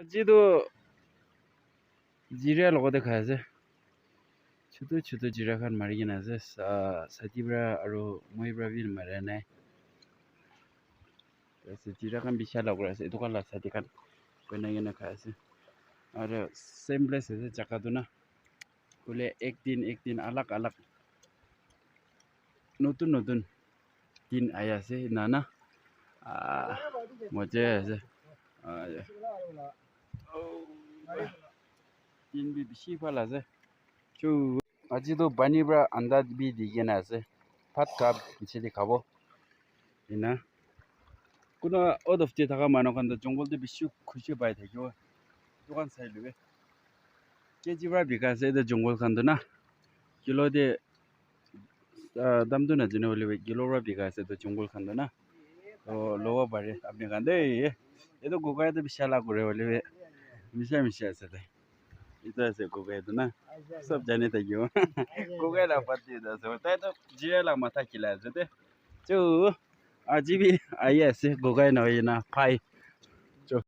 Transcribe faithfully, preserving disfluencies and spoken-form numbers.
Ji tu jira logote khai ase. Chutu chutu jira khan mari kena ase. Sa-, sati pra aru moi pra bi mara nai. Ase jira khan bishi alak kuri ase. Etu khan la sati khan banai kena khai ase. Aru same place ase jaka tu na. Hoile ek din ek din alak alak notun notun din ahi ase ena na. Ah, moja ase. Ah, ya. Din bi bishi bhal ase. Chu, aji toh pani pra anda bi di kena ase. Bhat kha piche de khabo. Ena. Kuna out of state thaka manu khan toh jungle te bishi khushi pai thakibo. Etu khan sai lobi. K G pra bika ase etu jungle khan toh na. Kilo te, ah, dam toh najane hoile bi kilo pra bika ase etu jungle khan toh na. Toh lobo pare apni khan de. Etu gogai toh bishi alak kure hoile bi. Misha misha ase de. Etu ase gogai etu na. Sob jane thakibo. Gogai la bhat de etu ase. Tai toh jira la matha khilai ase de. Chu, aji bi ahi ase gogai nohoi na phai.